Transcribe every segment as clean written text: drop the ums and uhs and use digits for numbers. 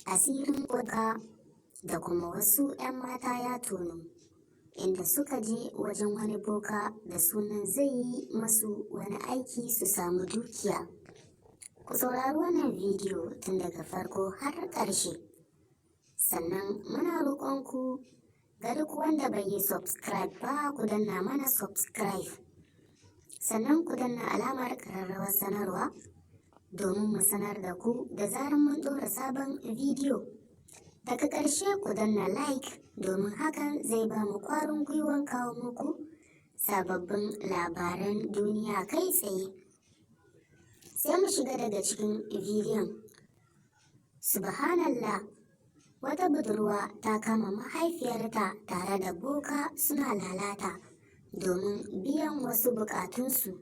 Asirin boka da kuma wasu 'yan mata ya tono, inda suka je wajen wani boka da sunan zai yi masu wani aiki su samu dukiya. Ku saurari wannan bidiyo tun daga farko har ƙarshe. Sannan muna roƙonku, ga duk wanda bai yi subscribe ba, ku danna mana subscribe. Sannan ku danna alamar ƙararrawar sanarwa domin mu sanar da ku da zarar mun ɗora sabon bidiyo. Daga ƙarshe ku danna like, domin hakan zai ba mu ƙwarin gwiwan kawo muku sababbin labaran duniya kai tsaye. Sai mu shiga daga cikin bidiyon. Subhanallah, wata budurwa ta kama mahaifiyarta tare da boka suna lalata domin biyan wasu bukatunsu.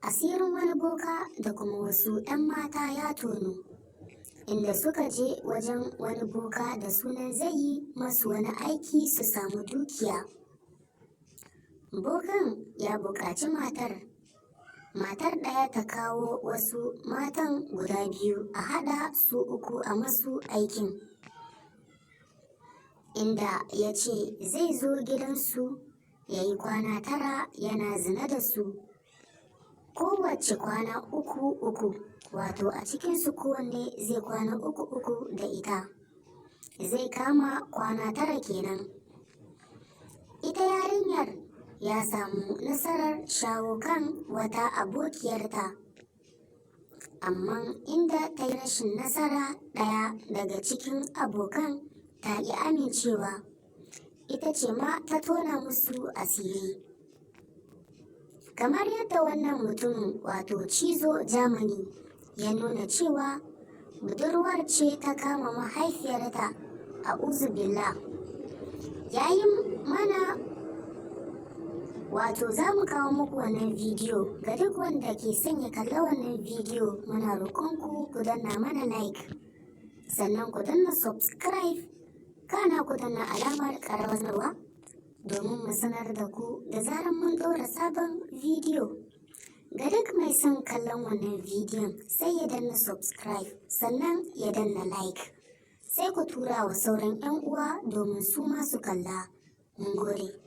Asirin wani boka da kuma wasu 'yan mata ya tono, inda suka je wajen wani boka da sunan zai yi masu wani aiki su samu dukiya. Bokan ya buƙaci matar ɗaya ta kawo wasu matan guda biyu, a haɗa su uku a masu aikin. Inda ya ce zai zo gidansu ya yi kwana 9 yana zina da su, kowace kwana uku uku, wato a cikinsu kowanne zai kwana uku uku da ita, zai kama kwana 9 kenan. Ita yarinyar ya samu nasarar shawo kan wata abokiyarta, amma inda ta yi rashin nasara, ɗaya daga cikin abokan ta ƙi amincewa, ita ce ma ta tona musu asiri. Kamar yadda wannan mutumin, wato Cizo Germany, ya nuna cewa budurwar ce ta kama mahaifiyarta, a billah. Ya yi mana, wato za mu kawo muku wannan bidiyo. Ga duk wanda ke son ya kalla wannan bidiyo, muna roƙonku ku danna mana like, sannan ku danna subscribe, kana ku danna alamar ƙararrawa domin mu sanar da ku da zarar mun ɗora sabon bidiyo. Ga duk mai son kallon wannan bidiyon, sai ya danna subscribe, sannan ya danna like, sai ku tura wa sauran 'yan uwa domin su ma su kalla. Mun gode.